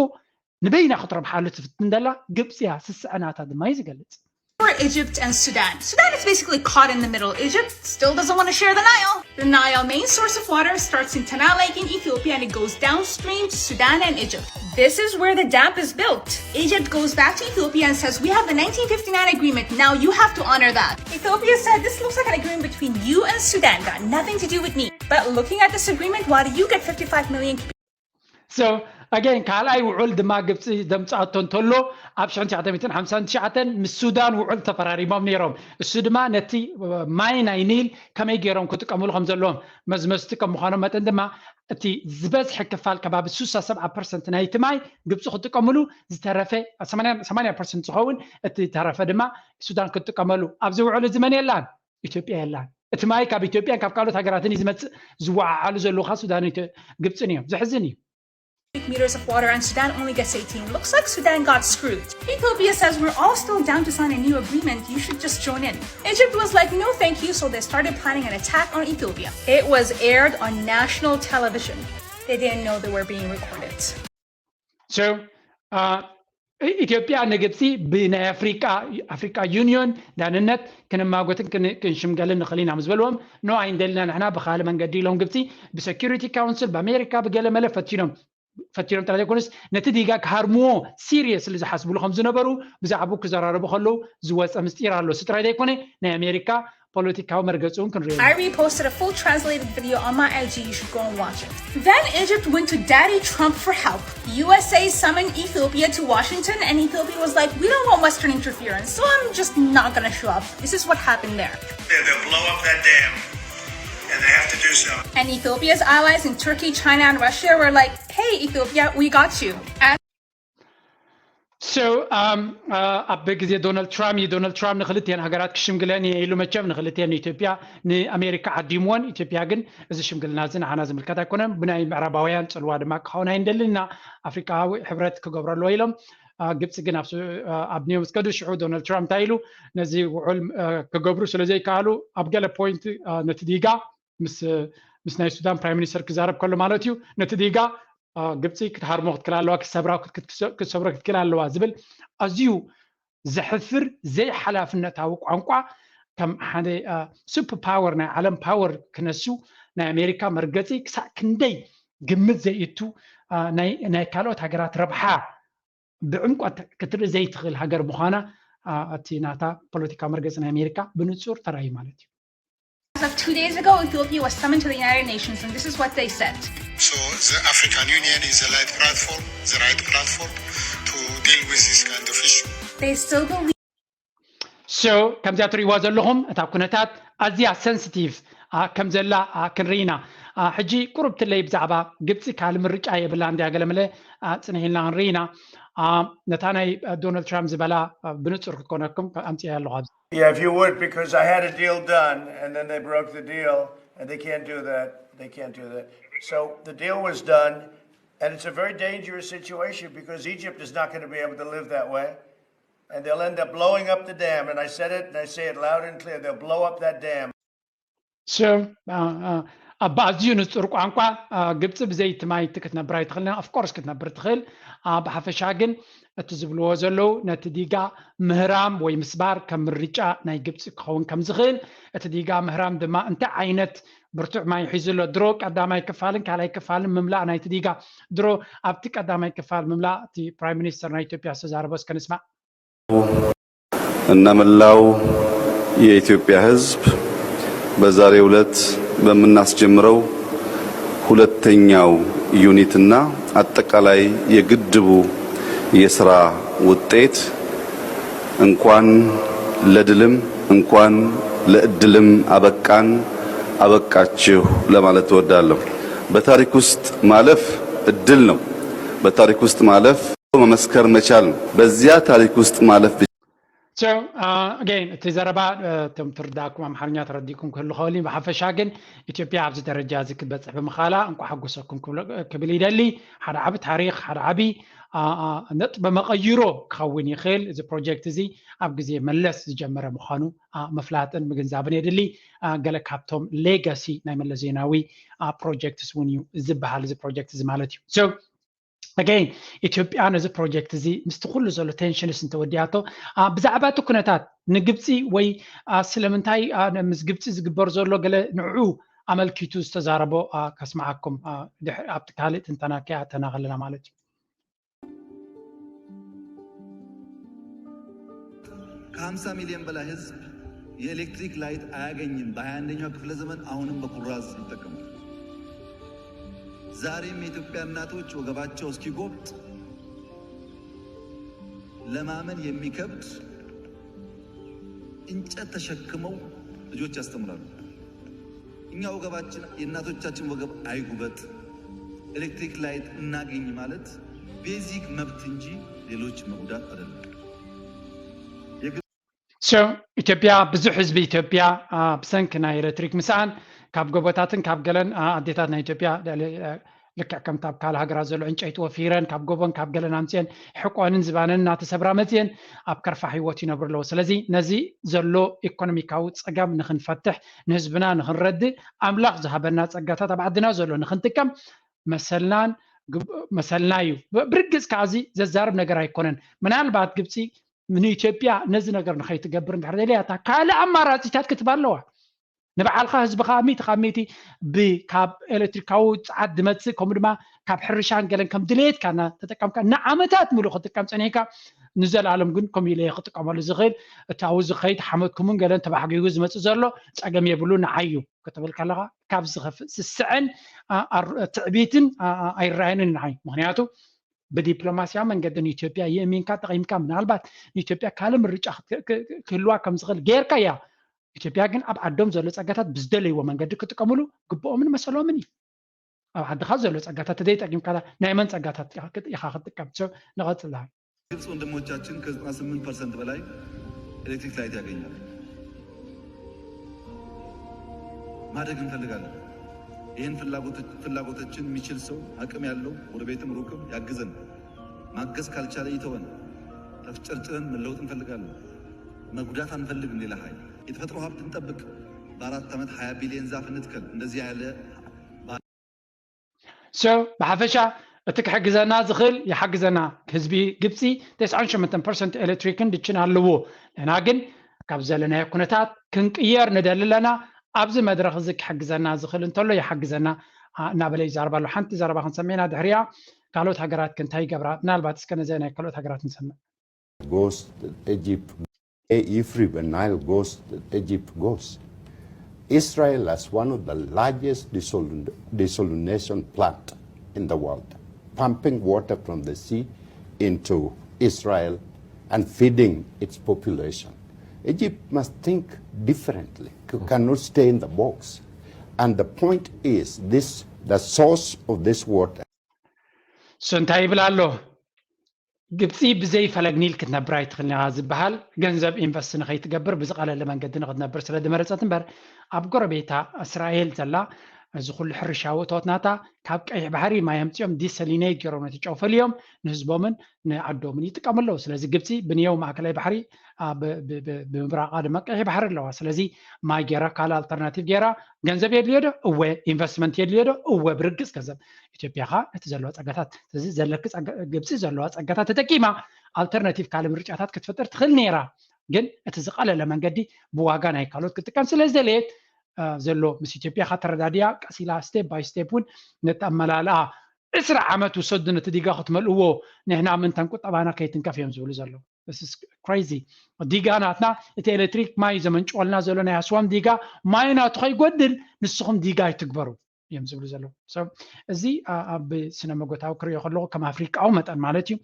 ንበይና ክትረብሓሉ ትፍትን ደላ ግብፂ እያ። ስስዐናታ ድማ እዩ ዝገልፅ። for Egypt and Sudan. Sudan is basically caught in the middle. Egypt still doesn't want to share the Nile. The Nile main source of water starts in Tana Lake in Ethiopia and it goes downstream to Sudan and Egypt. This is where the dam is built. Egypt goes back to Ethiopia and says, we have the nineteen fifty-nine agreement. Now you have to honor that. Ethiopia said, this looks like an agreement between you and Sudan. Got nothing to do with me. But looking at this agreement, why do you get fifty-five million So again ካልኣይ ውዑል ድማ ግብፂ ዘምፃኣቶ እንተሎ ኣብ ሽሕን ትሽዓተ ሚእትን ሓምሳን ትሽዓተን ምስ ሱዳን ውዑል ተፈራሪሞም ነይሮም። እሱ ድማ ነቲ ማይ ናይ ኒል ከመይ ገይሮም ክጥቀምሉ ከም ዘለዎም መዝመዝቲ ከም ምዃኖም መጠን ድማ እቲ ዝበዝሐ ክፋል ከባቢ ሱሳ ሰብዓ ፐርሰንት ናይቲ ማይ ግብፂ ክጥቀምሉ ዝተረፈ ሰማንያ ፐርሰንት ዝኸውን እቲ ተረፈ ድማ ሱዳን ክትጥቀመሉ ኣብዚ ውዕል እዚ መን የላን? ኢትዮጵያ የላን። እቲ ማይ ካብ ኢትዮጵያን ካብ ካልኦት ሃገራትን እዩ ዝመፅእ። ዝወዓዓሉ ዘለዉ ካ ሱዳን ግብፅን እዮም። ዘሕዝን እዩ። Meters of water and Sudan only gets eighteen. Looks like Sudan got screwed. Ethiopia says we're all still down to sign a new agreement. You should just join in. Egypt was like, no, thank you. So they started planning an attack on Ethiopia. It was aired on national television. They didn't know they were being recorded. So ኢትዮጵያ ንግብፂ ብናይ ኣፍሪቃ ኣፍሪቃ ዩኒዮን ዳንነት ክንማጎትን ክንሽምገልን ንኽእል ኢና ምስ በልዎም ኖ ኣይንደልና ንሕና ብካልእ መንገዲ ኢሎም ግብፂ ብሰኪሪቲ ካውንስል ብኣሜሪካ ብገለ መለ ፈቲኖም ፈቲኖም ጥራሕ ዘይኮነስ ነቲ ዲጋ ክሃርምዎ ሲሪየስሊ ዝሓስብሉ ከም ዝነበሩ ብዛዕባኡ ክዘራረቡ ከለዉ ዝወፀ ምስጢር ኣሎ። እሱ ጥራይ ዘይኮነ ናይ ኣሜሪካ ፖለቲካዊ መርገፂ እውን ክንሪኦ ኢና። I reposted a full translated video on my I G. You should go and watch it. Then Egypt went to Daddy Trump for help. U S A summoned Ethiopia to Washington, and Ethiopia was like, we don't want Western interference, so I'm just not gonna show up. This is what happened there. They'll blow up that dam, and they have to do so. And Ethiopia's allies in Turkey, China, and Russia were like, hey, Ethiopia, we got you. And So ኣብ ግዜ ዶናልድ ትራምፕ እዩ። ዶናልድ ትራምፕ ንክልቲኤን ሃገራት ክሽምግለን እየ ኢሉ መቸም ንክልቲኤን ንኢትዮጵያ ንኣሜሪካ ዓዲምወን። ኢትዮጵያ ግን እዚ ሽምግልና እዚ ንዓና ዝምልከት ኣይኮነን፣ ብናይ ምዕራባውያን ፅልዋ ድማ ክኸውን ኣይንደልን ኢና፣ ኣፍሪቃዊ ሕብረት ክገብሮ ኣለዎ ኢሎም። ግብፂ ግን ኣብ ኒውዮርክ ምስ ከዱ ሽዑ ዶናልድ ትራምፕ እንታይ ኢሉ ነዚ ውዑል ክገብሩ ስለ ዘይከኣሉ ኣብ ገለ ፖይንት ነቲ ዲጋ ምስ ናይ ሱዳን ፕራይም ሚኒስተር ክዛረብ ከሎ ማለት እዩ ነቲ ዲጋ ግብፂ ክትሃርሞ ክትክል ኣለዋ ክትሰብሮ ክትክል ኣለዋ ዝብል ኣዝዩ ዘሕፍር ዘይሓላፍነታዊ ቋንቋ ከም ሓደ ሱፐር ፓወር ናይ ዓለም ፓወር ክነሱ ናይ ኣሜሪካ መርገፂ ክሳዕ ክንደይ ግምት ዘይእቱ ናይ ካልኦት ሃገራት ረብሓ ብዕምቆት ክትርኢ ዘይትኽእል ሃገር ምዃና እቲ ናታ ፖለቲካዊ መርገፂ ናይ ኣሜሪካ ብንፁር ተራእዩ ማለት እዩ። As of two days ago, Ethiopia was summoned to the United Nations, and this is what they said. So the African Union is the right platform, the right platform to deal with this kind of issue. They still believe. So ከምዚኣ ትርእይዋ ዘለኹም እታ ኩነታት ኣዝያ sensitive ከም ዘላ ክንርኢ ኢና። ሕጂ ቁሩብ ትለይ ብዛዕባ ግብፂ ካልእ ምርጫ የብላ እንድያ ገለመለ ፅንሕ ኢልና ክንርኢ ኢና። ነታ ናይ ዶናልድ ትራምፕ ዝበላ ብንፁር ክኮነኩም ኣምፅያ ኣለኹ ኣብዚ Yeah, if you would, because I had a deal done, and then they broke the deal, and they can't do that. They can't do that. So the deal was done, and it's a very dangerous situation because Egypt is not going to be able to live that way, and they'll end up blowing up the dam. And I said it, and I say it loud and clear: they'll blow up that dam. So ብኣዝዩ ንፁር ቋንቋ ግብፂ ብዘይቲ ማይቲ ክትነብር ኣይትኽእልን። Of course ክትነብር ትኽእል። ብሓፈሻ ግን እቲ ዝብልዎ ዘለዉ ነቲ ዲጋ ምህራም ወይ ምስባር ከም ምርጫ ናይ ግብፂ ክኸውን ከም ዝኽእል፣ እቲ ዲጋ ምህራም ድማ እንታይ ዓይነት ብርቱዕ ማይ ሒዙ ኣሎ። ድሮ ቀዳማይ ክፋልን ካልኣይ ክፋልን ምምላእ ናይቲ ዲጋ፣ ድሮ ኣብቲ ቀዳማይ ክፋል ምምላእ እቲ ፕራይም ሚኒስተር ናይ ኢትዮጵያ ዝተዛረቦ እስከ ንስማዕ። እና መላው የኢትዮጵያ ሕዝብ በዛሬው ዕለት በምናስጀምረው ሁለተኛው ዩኒትና አጠቃላይ የግድቡ የስራ ውጤት እንኳን ለድልም እንኳን ለእድልም አበቃን አበቃችሁ ለማለት እወዳለሁ። በታሪክ ውስጥ ማለፍ እድል ነው። በታሪክ ውስጥ ማለፍ መመስከር መቻል ነው። በዚያ ታሪክ ውስጥ ማለፍ ብቻ So again እቲ ዘረባ እቶም ትርዳእኩም ኣምሓርኛ ተረዲእኩም ክህሉ ኸውን ብሓፈሻ ግን ኢትዮጵያ ኣብዚ ደረጃ እዚ ክትበፅሕ ብምኻላ እንኳ ሓጎሰኩም ክብል ይደሊ። ሓደ ዓቢ ታሪክ ሓደ ዓቢ ነጥበ መቐይሮ ክኸውን ይኽእል። እዚ ፕሮጀክት እዚ ኣብ ግዜ መለስ ዝጀመረ ምዃኑ ምፍላጥን ምግንዛብን የድሊ። ገለ ካብቶም ሌጋሲ ናይ መለስ ዜናዊ ፕሮጀክትስ እውን እዩ ዝበሃል እዚ ፕሮጀክት እዚ ማለት እዩ። Again ኢትዮጵያ ነዚ ፕሮጀክት እዚ ምስቲ ኩሉ ዘሎ ቴንሽንስ እንተወዲኣቶ ብዛዕባ እቲ ኩነታት ንግብፂ ወይ ስለምንታይ ምስ ግብፂ ዝግበር ዘሎ ገለ ንዕኡ ኣመልኪቱ ዝተዛረቦ ከስምዓኩም ኣብቲ ካልእ ትንተና ከይኣተና ከለና ማለት እዩ። ከ50 ሚሊዮን በላይ ህዝብ የኤሌክትሪክ ላይት አያገኝም። በ21ኛው ክፍለ ዘመን አሁንም በኩራዝ ይጠቀማል። ዛሬም የኢትዮጵያ እናቶች ወገባቸው እስኪጎብጥ ለማመን የሚከብድ እንጨት ተሸክመው ልጆች ያስተምራሉ። እኛ ወገባችን የእናቶቻችን ወገብ አይጉበጥ፣ ኤሌክትሪክ ላይት እናገኝ ማለት ቤዚክ መብት እንጂ ሌሎች መጉዳት አይደለም። So ኢትዮጵያ ብዙሕ ህዝቢ ኢትዮጵያ ብሰንኪ ናይ ኤሌክትሪክ ምስኣን ካብ ጎቦታትን ካብ ገለን ኣዴታት ናይ ኢትዮጵያ ልክዕ ከምቲ ኣብ ካልእ ሃገራት ዘሎ ዕንጨይቲ ወፊረን ካብ ጎቦን ካብ ገለን ኣምፅአን ሕቆንን ዝባነን እናተሰብራ መፅአን ኣብ ከርፋ ህይወት ይነብሩ ኣለዉ። ስለዚ ነዚ ዘሎ ኢኮኖሚካዊ ፀገም ንክንፈትሕ ንህዝብና ንክንረድእ ኣምላኽ ዝሃበና ፀጋታት ኣብ ዓድና ዘሎ ንክንጥቀም መሰልናን መሰልና እዩ። ብርግፅ ከዓዚ ዘዛርብ ነገር ኣይኮነን። ምናልባት ግብፂ ንኢትዮጵያ ነዚ ነገር ንኸይትገብር እንድሕር ደልያታ ካልእ ኣማራፂታት ክትባ ኣለዋ። ንበዓልካ ህዝብካ ሚእቲ ካብ ሚእቲ ካብ ኤሌክትሪካዊ ፀዓት ዝመፅእ ከምኡ ድማ ካብ ሕርሻን ገለን ከም ድሌትካ እናተጠቀምካ ንዓመታት ሙሉእ ክትጥቀም ፀኒሕካ ንዘለኣለም ግን ከምኡ ኢለ ክጥቀመሉ ዝኽእል እቲ ኣብኡ ዝኸይድ ሓመድኩምን ገለን ተባሕጊጉ ዝመፅእ ዘሎ ፀገም የብሉ ንዓይ እዩ ክትብል ከለካ ካብ ዝኸፍእ ስስዐን ትዕቢትን ኣይረኣየንን ንዓይ። ምክንያቱ ብዲፕሎማስያዊ መንገዲ ንኢትዮጵያ የእሚንካ ጠቒምካ ምናልባት ንኢትዮጵያ ካልእ ምርጫ ክህልዋ ከም ዝኽእል ጌርካ እያ። ኢትዮጵያ ግን ኣብ ዓዶም ዘሎ ጸጋታት ብዝደለይዎ መንገዲ ክጥቀምሉ ግብኦምን መሰሎምን እዩ። ኣብ ዓድኻ ዘሎ ጸጋታት ተዘይጠቂምካ ናይ መን ጸጋታት ኢኻ ክትጥቀም? ንቐጽል። ግብፅ ወንድሞቻችን ከ98 ፐርሰንት በላይ ኤሌክትሪክ ላይት ያገኛሉ። ማደግ እንፈልጋለን። ይህን ፍላጎቶችን የሚችል ሰው አቅም ያለው ጎረቤትም ሩቅም ያግዘን። ማገዝ ካልቻለ ይተወን። ተፍጨርጭረን መለወጥ እንፈልጋለን። መጉዳት አንፈልግም ሌላ ኃይል። የተፈጥሮ ሀብት እንጠብቅ። በአራት ዓመት 20 ቢሊዮን ዛፍ እንትከል። እንደዚህ ያለ So ብሓፈሻ እቲ ክሕግዘና ዝኽእል ይሓግዘና። ህዝቢ ግብፂ 98 ፐርሰንት ኤሌክትሪክን ድችን ኣለዎ። ንሕና ግን ካብ ዘለናዮ ኩነታት ክንቅየር ንደሊ ኣለና። ኣብዚ መድረኽ እዚ ክሕግዘና ዝኽእል እንተሎ ይሓግዘና እናበለ ይዛረብ ኣሎ። ሓንቲ ዘረባ ክንሰምዕና ድሕሪያ ካልኦት ሃገራት ክንታይ ይገብራ? ምናልባት እስከ ነዚ ናይ ካልኦት ሃገራት ንሰምዕ። Goes to Egypt, Euphrates and Nile goes to Egypt goes. Israel has one of the largest desalination plant in the world, pumping water from the sea into Israel and feeding its population. Egypt must think differently, c- cannot stay in the box. And the point is this, the source of this water. So እንታይ ይብል ኣሎ? ግብፂ ብዘይ ፈለግ ኒል ክትነብር ኣይትኽእልን ኢኻ ዝበሃል ገንዘብ ኢንቨስት ንኸይትገብር ብዝቐለለ መንገዲ ንክትነብር ስለ ዝመረፀት እምበር፣ ኣብ ጎረቤታ እስራኤል ዘላ እዚ ኩሉ ሕርሻዊ እቶት ናታ ካብ ቀይሕ ባሕሪ ማይ ኣምፂኦም ዲሰሊኔት ገይሮም ነቲ ጨው ፈልዮም ንህዝቦምን ንዓዶምን ይጥቀሙ ኣለዉ። ስለዚ ግብፂ ብንየው ማእከላይ ባሕሪ፣ ብ- ብ- ብ- ብምብራቓ ድማ ቀይሕ ባሕሪ ኣለዋ። ስለዚ ማይ ገይራ ካልእ ኣልተርናቲቭ ገይራ ገንዘብ የድልዮ ዶ? እወ። ኢንቨስትመንት የድልዮ ዶ? እወ። ብርግፅ ገንዘብ ኢትዮጵያ ኸ እቲ ዘለዋ ፀጋታት፣ ስለዚ ዘለኪ ፀጋ- ግብፂ ዘለዋ ፀጋታት ተጠቂማ ኣልተርናቲቭ ካልእ ምርጫታት ክትፈጥር ትኽእል ነይራ። ግን እቲ ዝቐለለ መንገዲ ብዋጋ ናይ ካልኦት ክትጥቀም ስለ ዝደለየት፣ አ፣ ዘሎ ምስ ኢትዮጵያ ኸ ተረዳድያ ቀስ ኢላ ስቴፕ ባይ ስቴፕ እውን ነቲ ኣመላልኣ ዕስራ ዓመት ውሰዱ ነቲ ዲጋ ክትመልእዎ፣ ንሕና ምእንታን ቁጠባና ከይትንከፍ እዮም ዝብሉ ዘለዉ። This is crazy። ዲጋ ናትና እቲ ኤሌክትሪክ ማይ ዘመንጭወልና ዘሎ ናይ ኣስዋም ዲጋ ማይ ናቱ ከይጎድል ንስኹም ዲጋ ኣይትግበሩ እዮም ዝብሉ ዘለዉ። So እዚ አ- ኣብ ስነ መጎታዊ ክሪኦ ከለኹ ከም ኣፍሪቃዊ መጠን ማለት እዩ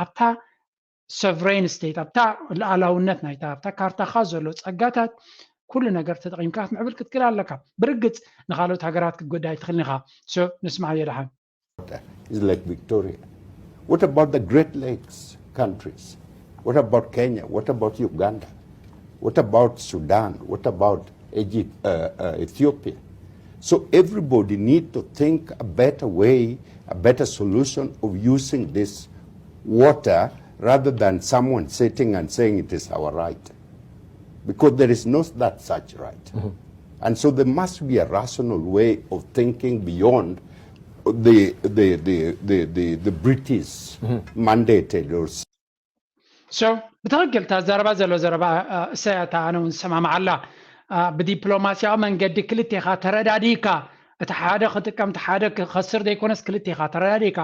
ኣብታ ሶቨሬን ስቴት ኣብታ ሉዓላውነት ናይታ ኣብታ ካርታኻ ዘሎ ጸጋታት ኩሉ ነገር ተጠቒምካ ክትምዕብል ክትክእል ኣለካ። ብርግጽ ንኻልኦት ሃገራት ክትጎዳ ኣይትኽእልን ኢኻ። So ንስማዕ የድሓን። Is like Victoria. What about the Great Lakes countries? What about Kenya? What about Uganda? What about Sudan? What about Egypt, uh, uh, Ethiopia? So everybody need to think a better way, a better solution of using this water rather than someone sitting and saying it is our right. Because there is no that such right. And so there must be a rational way of thinking beyond the, the, the, the, the, the British mandated or So ብትኽክል እታ ዘረባ ዘሎ ዘረባ እሰያታ ኣነ እውን ዝሰማማዓላ። ብዲፕሎማስያዊ መንገዲ ክልቴኻ ተረዳዲእካ እቲ ሓደ ክጥቀም እቲ ሓደ ክኸስር ዘይኮነስ ክልቴኻ ተረዳዲእካ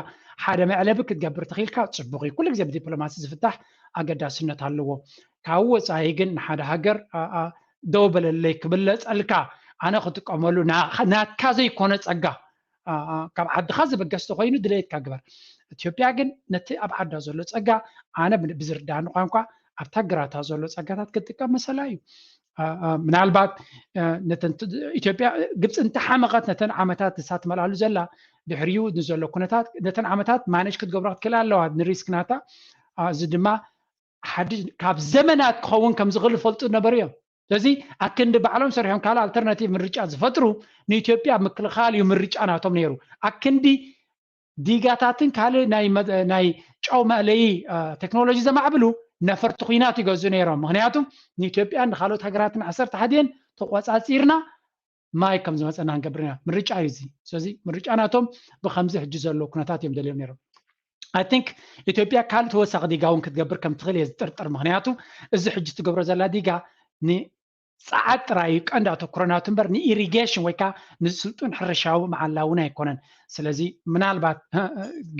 ሓደ መዕለቢ ክትገብር ተኽኢልካ ጽቡቕ እዩ። ኩሉ ግዜ ብዲፕሎማሲ ዝፍታሕ ኣገዳስነት ኣለዎ። ካብ ወፃኢ ግን ንሓደ ሃገር ደው በለለይ ክብለፀልካ ኣነ ክጥቀመሉ ናትካ ዘይኮነ ፀጋ ካብ ዓድኻ ዝብገስ ተኮይኑ ድሌትካ ግበር። ኢትዮጵያ ግን ነቲ ኣብ ዓዳ ዘሎ ፀጋ ኣነ ብዝርዳኒ ቋንቋ ኣብታ ግራታ ዘሎ ፀጋታት ክትጥቀም መሰላ እዩ። ምናልባት ኢትዮጵያ ግብፂ እንተሓመቐት ነተን ዓመታት ንሳ ትመልኣሉ ዘላ ድሕሪኡ ንዘሎ ኩነታት ነተን ዓመታት ማነጅ ክትገብሮ ክትክእል ኣለዋ ንሪስክ ናታ። እዚ ድማ ሓድሽ ካብ ዘመናት ክኸውን ከም ዝኽእል ዝፈልጡ ነበሩ እዮም። ስለዚ ኣክንዲ ባዕሎም ሰሪሖም ካልእ ኣልተርናቲቭ ምርጫ ዝፈጥሩ ንኢትዮጵያ ምክልኻል እዩ ምርጫ ናቶም ነይሩ። ኣክንዲ ዲጋታትን ካልእ ናይ ጨው መእለዪ ቴክኖሎጂ ዘማዕብሉ ነፈርቲ ኩናት ይገዝኡ ነይሮም። ምክንያቱ ንኢትዮጵያን ንካልኦት ሃገራትን ዓሰርተ ሓደ እየን ተቆፃፂርና ማይ ከም ዝመፀና ክንገብር ኢና። ምርጫ እዩ እዚ። ስለዚ ምርጫ ናቶም ብከምዚ ሕጂ ዘሎ ኩነታት እዮም ደልዮም ነይሮም። I think ኢትዮጵያ ካልእ ተወሳኺ ዲጋ እውን ክትገብር ከም ትኽእል እየ ዝጥርጥር። ምክንያቱ እዚ ሕጂ ትገብሮ ዘላ ዲጋ ንፀዓት ጥራይ እዩ ቀንዲ ኣተኩሮ ናቱ እምበር ንኢሪጌሽን ወይ ከዓ ንስልጡን ሕርሻዊ መዓላ እውን ኣይኮነን። ስለዚ ምናልባት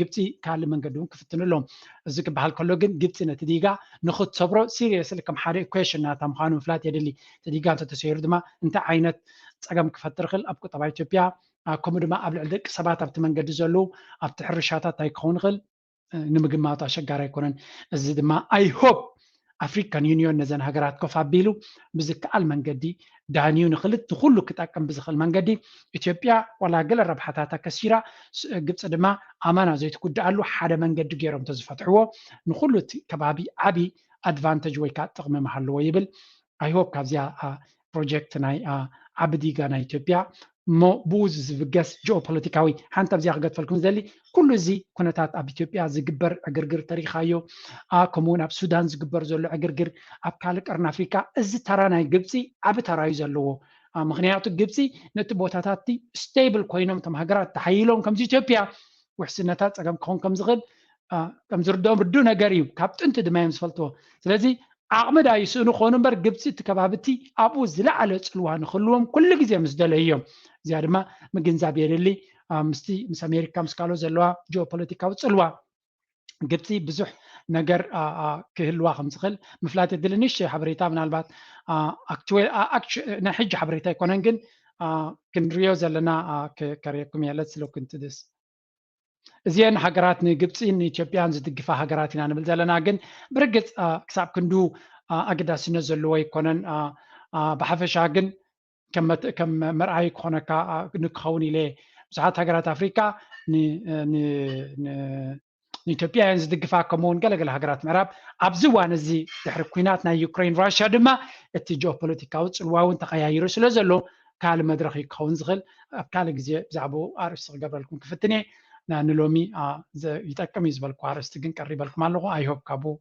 ግብፂ ካልእ መንገዲ እውን ክፍትኑ ኣለዎም። እዚ ክበሃል ከሎ ግን ግብፂ ነቲ ዲጋ ንክትሰብሮ ሲሪየስሊ ከም ሓደ ኢኩዌሽን ናታ ምዃኑ ምፍላጥ የድሊ። እቲ ዲጋ እንተተሰይሩ ድማ እንታይ ዓይነት ፀገም ክፈጥር ይኽእል ኣብ ቁጠባ ኢትዮጵያ፣ ከምኡ ድማ ኣብ ልዕሊ ደቂ ሰባት ኣብቲ መንገዲ ዘለዉ ኣብቲ ሕርሻታት እንታይ ክኸውን ይኽእል ንምግማቱ ኣሸጋሪ ኣይኮነን። እዚ ድማ I hope ኣፍሪካን ዩኒዮን ነዘን ሃገራት ኮፍ ኣቢሉ ብዝከኣል መንገዲ ዳንዩ ንክልቲ ንኩሉ ክጠቅም ብዝኽእል መንገዲ ኢትዮጵያ ዋላ ገለ ረብሓታታ ከሲራ ግብፂ ድማ ኣማና ዘይትጉድኣሉ ሓደ መንገዲ ገይሮም ተዝፈትሕዎ ንኩሉ እቲ ከባቢ ዓብዪ ኣድቫንተጅ ወይ ከዓ ጥቕሚ ምሃለዎ ይብል። I hope ካብዚኣ ፕሮጀክት ናይ ዓቢ ዲጋ ናይ ኢትዮጵያ እሞ ብኡ ዝብገስ ጂኦፖለቲካዊ ሓንቲ ኣብዚኣ ክገድፈልኩም ዝደሊ ኩሉ እዚ ኩነታት ኣብ ኢትዮጵያ ዝግበር ዕግርግር ተሪኻዮ። ከምኡውን ኣብ ሱዳን ዝግበር ዘሎ ዕግርግር ኣብ ካልእ ቀርኒ ኣፍሪካ እዚ ተራ ናይ ግብፂ ዓቢ ተራ እዩ ዘለዎ። ምክንያቱ ግብፂ ነቲ ቦታታት ስቴብል ኮይኖም እቶም ሃገራት ተሓይሎም ከምዚ ኢትዮጵያ ውሕስነታት ፀገም ክኸውን ከምዝኽእል ከምዝርድኦም ርዱእ ነገር እዩ። ካብ ጥንቲ ድማ እዮም ዝፈልጥዎ። ስለዚ ዓቕሚ ዳ ይስእኑ ክኾኑ እምበር ግብፂ እቲ ከባቢ እቲ ኣብኡ ዝለዓለ ፅልዋ ንክህልዎም ኩሉ ግዜ ምስ ደለዩ እዮም። እዚኣ ድማ ምግንዛብ የድሊ። ምስቲ ምስ ኣሜሪካ ምስ ካልኦት ዘለዋ ጂኦፖለቲካዊ ፅልዋ ግብፂ ብዙሕ ነገር ክህልዋ ከምዝኽእል ምፍላጥ የድሊ። ንእሽተይ ሓበሬታ ምናልባት ናይ ሕጂ ሓበሬታ ኣይኮነን ግን ክንሪኦ ዘለና ከርእየኩም እየ። Let's look into this። እዚአን ሃገራት ንግብፂን ንኢትዮጵያን ዝድግፋ ሃገራት ኢና ንብል ዘለና፣ ግን ብርግፅ ክሳብ ክንዱ ኣገዳስነት ዘለዎ ኣይኮነን። ብሓፈሻ ግን ከም መርኣይ ክኾነካ ንክኸውን ኢለ፣ ብዙሓት ሃገራት ኣፍሪካ ንኢትዮጵያ እየን ዝድግፋ፣ ከምኡውን ገለገለ ሃገራት ምዕራብ ኣብዚ እዋን እዚ ድሕሪ ኩናት ናይ ዩክሬን ራሽያ ድማ እቲ ጂኦፖለቲካዊ ፅልዋ እውን ተቀያይሩ ስለ ዘሎ ካልእ መድረኽ እዩ ክኸውን ዝኽእል። ኣብ ካልእ ግዜ ብዛዕባኡ ኣርእስቲ ክገብረልኩም ክፍትን እየ። ንሎሚ ይጠቅም እዩ ዝበልኩ ኣርእስቲ ግን ቀሪበልኩም ኣለኹ። ኣይሆፕ ካብኡ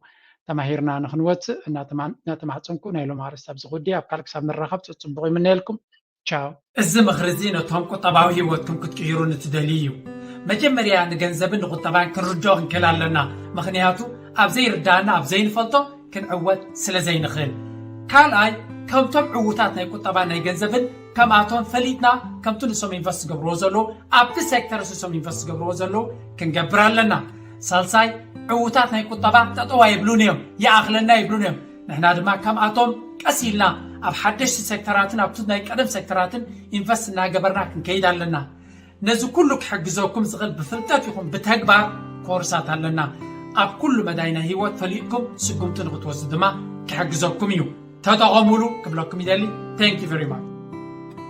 ተማሂርና ንክንወፅእ እናተማህፀንኩ ናይ ሎም ኣርእስቲ ኣብዚ ክውዲ ኣብ ካልእ ክሳብ ንራኸብ ፅቡቅ ይምነየልኩም። ቻው። እዚ ምኽሪ እዚ ነቶም ቁጠባዊ ህይወትኩም ክትቅይሩ ንትደልዩ እዩ። መጀመርያ ንገንዘብን ንቁጠባን ክንርድኦ ክንክእል ኣለና። ምኽንያቱ ኣብ ዘይርዳእና ኣብ ዘይንፈልጦ ክንዕወት ስለ ዘይንኽእል። ካልኣይ ከምቶም ዕዉታት ናይ ቁጠባ ናይ ገንዘብን ከምኣቶም ፈሊጥና ከምቲ ንሶም ኢንቨስት ዝገብርዎ ዘለዉ ኣብቲ ሴክተር ንሶም ኢንቨስት ዝገብርዎ ዘለዉ ክንገብር ኣለና። ሳልሳይ ዕዉታት ናይ ቁጠባ ጠጠው ኣይብሉን እዮም፣ ይኣኽለና ይብሉን እዮም። ንሕና ድማ ከምኣቶም ቀስ ኢልና ኣብ ሓደሽቲ ሴክተራትን ኣብቲ ናይ ቀደም ሴክተራትን ኢንቨስት እናገበርና ክንከይድ ኣለና። ነዚ ኩሉ ክሕግዘኩም ዝኽእል ብፍልጠት ይኹን ብተግባር ኮርሳት ኣለና። ኣብ ኩሉ መዳይ ናይ ህይወት ፈሊጥኩም ስጉምቲ ንክትወስዱ ድማ ክሕግዘኩም እዩ። ተጠቐሙሉ ክብለኩም ይደሊ። Thank you very much።